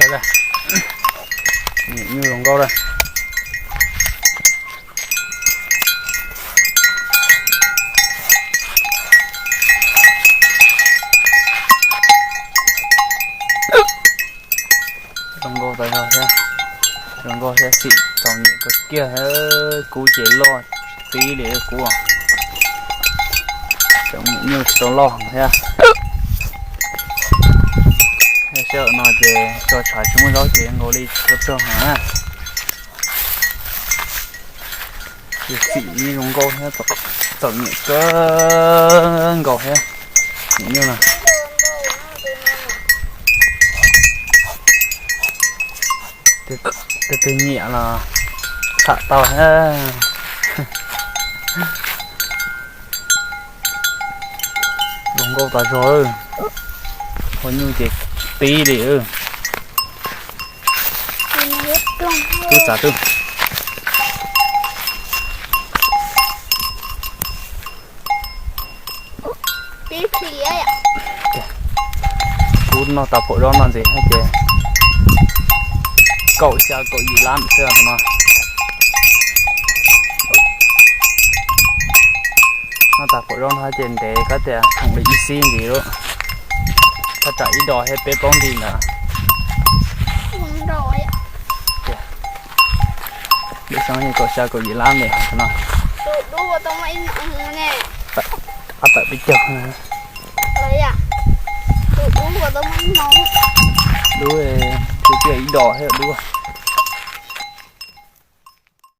Nyiam nyuj zoo nkauj lawm. Zoo nkauj tas zog thiab, zoo nkauj thiab xim txaus nyiam kawg kiag thiab. Kub ces loj tib li kub. Tseem nyuj tsis tau loj thiab. Sij hawm no ces tso tshav tsis muaj zaub ces nkaus li tsis tau rog na. Xim zoo nkauj thiab, txaus nyiam kawg nkaus thiab. Nyiam nyuj na. Tus twg nyiam los tham tau thiab. Zoo nkauj tas zog. Ua nyuj ces tib li. Tub txav tub. Kub noj tas phaum zaub no ntxiv ces kaum xya kaum yim lab xwb no. Noj tas phaum zaub no ces ntev kab tias khoom li ib xib ntxiv lawm. Thaj tsam ib dos thiab peb plaub nti ntawd. Lub xyoo kaum xya kaum yim lab ntawm no. Ob tawm peb caug. Dub, dub tiag, ib dos thiab dub.